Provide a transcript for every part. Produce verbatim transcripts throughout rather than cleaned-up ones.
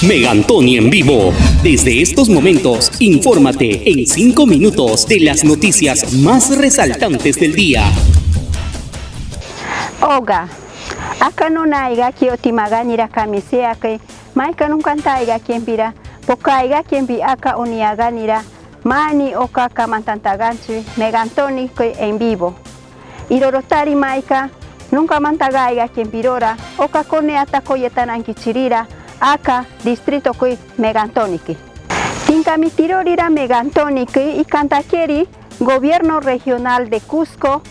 Megantoni en vivo. Desde estos momentos, infórmate en cinco minutos de las noticias más resaltantes del día. Oga, aka nunaiga kio timaganira kamiseakai, maika nunkantaaiga kempira, pokaiga kempi aka uniaganira, mani oka kamantantaganchi Megantonikai en vivo. Irorotari maika, nunkamantagaiga kempirora, oka koneata koyetanankichirira, aka distritokai Megantonikai. Tinkamitiroira Megantonikai, ikantakeri Gobierno Regional de Cusco,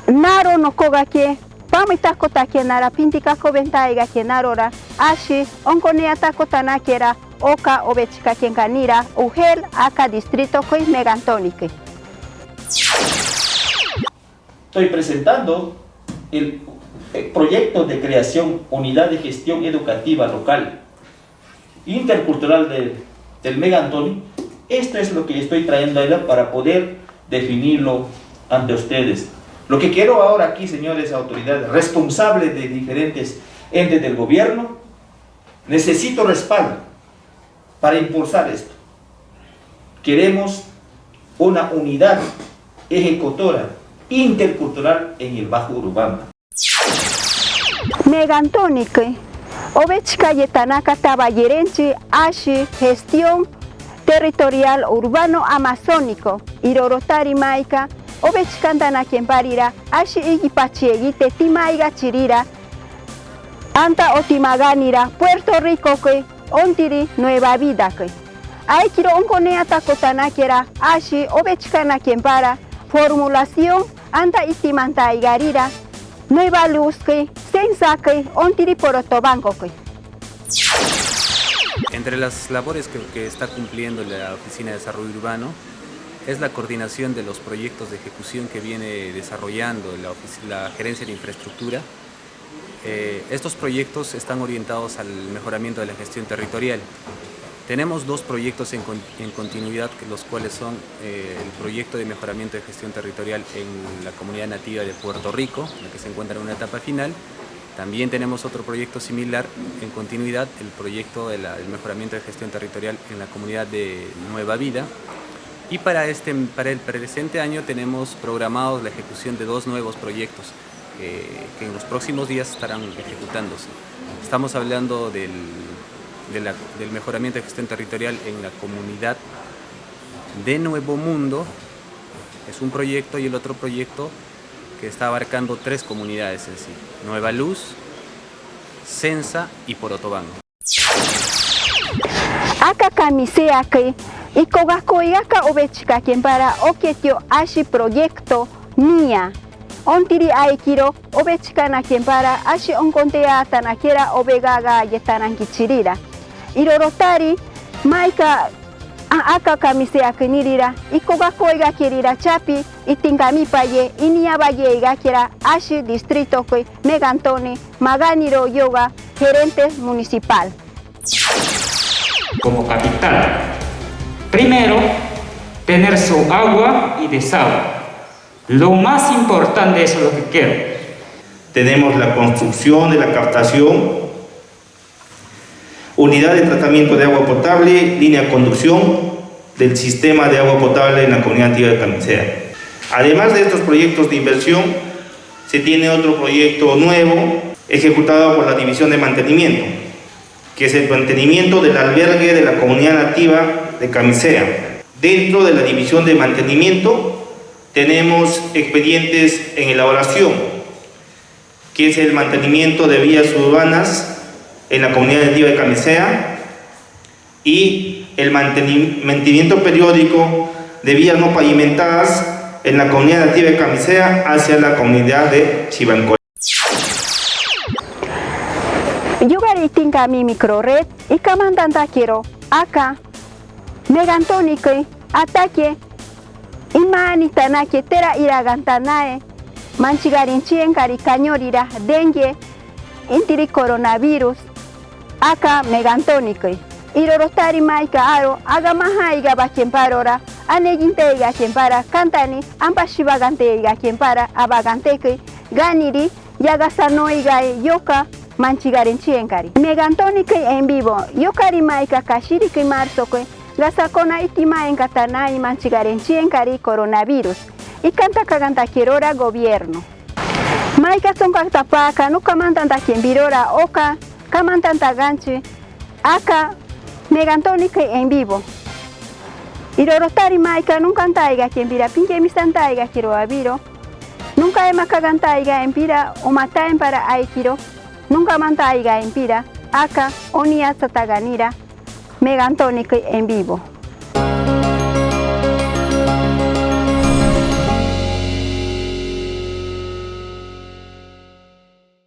naro nokoga ke, pami tako take nara, pinti kako bentaiga ke narora, ashi, onkonea tako tanakera, oka obechika kenkanira, ujel, aka distritokai Megantonikai. Estoy presentando el, el proyecto de creación Unidad de Gestión Educativa Local Intercultural de, del Megantoni. Esto es lo que estoy trayendo ahí para poder definirlo ante ustedes. Lo que quiero ahora aquí, señores autoridades, responsables de diferentes entes del gobierno, necesito respaldo para impulsar esto. Queremos una unidad ejecutora intercultural en el Bajo Urubamba. Megantonikai, obechika yetanaka tabayerenchi ashi gestión territorial urbano amazónico, irorotari maika, obechika ntanakemparira, ashi igipachi egite timaiga chirira, anta o timaganira Puerto Ricokai, ontiri Nueva Vidakai. Aikiro onkonea tako tanakera, ashi obechika nakempara, formulación, anta itimantaigarira, Nueva Luzkai, Sensakai, ontiri Porotobangokai. Entre las labores que, que está cumpliendo la Oficina de Desarrollo Urbano es la coordinación de los proyectos de ejecución que viene desarrollando la ofici-, la Gerencia de Infraestructura. Eh, estos proyectos están orientados al mejoramiento de la gestión territorial. Tenemos dos proyectos en con-, en continuidad, que, los cuales son, eh, el proyecto de mejoramiento de gestión territorial en la comunidad nativa de Puerto Rico, la que se encuentra en una etapa final. También tenemos otro proyecto similar en continuidad, el proyecto de la, el mejoramiento de gestión territorial en la comunidad de Nueva Vida. Y para este, para el presente año tenemos programados la ejecución de dos nuevos proyectos que, que en los próximos días estarán ejecutándose. Estamos hablando del, de la, del mejoramiento de gestión territorial en la comunidad de Nuevo Mundo, es un proyecto, y el otro proyecto que está abarcando tres comunidades en sí: Nueva Luz, Sensa y Porotobango. Aka kamiseakai, ikogakoiga ka obechika kempara oketio ashi proyecto nia. Ontiri aikiro obechika nakempara ashi onkontea tanakera obegaga yetanan kichirira. Irorotari, maika a-, aka kamiseakai nirira, ikogakoiga kerira chapi, itinkami paye, inia baye iga kera ashi distritokai Megantoni, Maganiro Yoga, gerente municipal. Como capital. Primero, tener su agua y desagüe. Lo más importante, eso es lo que quiero. Tenemos la construcción de la captación, unidad de tratamiento de agua potable, línea conducción del sistema de agua potable en la comunidad nativa de Camisea. Además de estos proyectos de inversión, se tiene otro proyecto nuevo ejecutado por la División de Mantenimiento, que es el mantenimiento del albergue de la comunidad nativa de Camisea. Dentro de la División de Mantenimiento tenemos expedientes en elaboración, que es el mantenimiento de vías urbanas en la comunidad nativa de Camisea y el manteni-, mantenimiento periódico de vías no pavimentadas en la comunidad nativa de Camisea hacia la comunidad de Chivancol. Yugari itinkami Microred, ikamantan takero aka Megantonikai, atake imani tanake tera iragan tanae, manchigarin chiengari kañorira dengue, intiri coronavirus, aka Megantonikai. Irorotari maika aro, aga maha iga baken parora, aneginte iga ken para kantani, ambashiba gante iga ken para, aba gante kai, ganiri, yaga sano iga e yoka, manchigarenchingekari. Megantonikii en vivo, yokali mayka kashirikii marzoki, gasa kona itimaen kata nai manchigarenchingekari coronavirus. Ikan takagan takirora gobierno. Mayka sun kata paka nu kamantan takin birora oka kamantan taganchi aka megantonikii en vivo. Iroro tari mayka nunkan taiga kin bira pinke misan taiga kiro abiro. Nunka ema kagan taiga en bira uma taen para aikiro. Nunka man taiga en bira aka oni asa taganira megantonikii en vivo.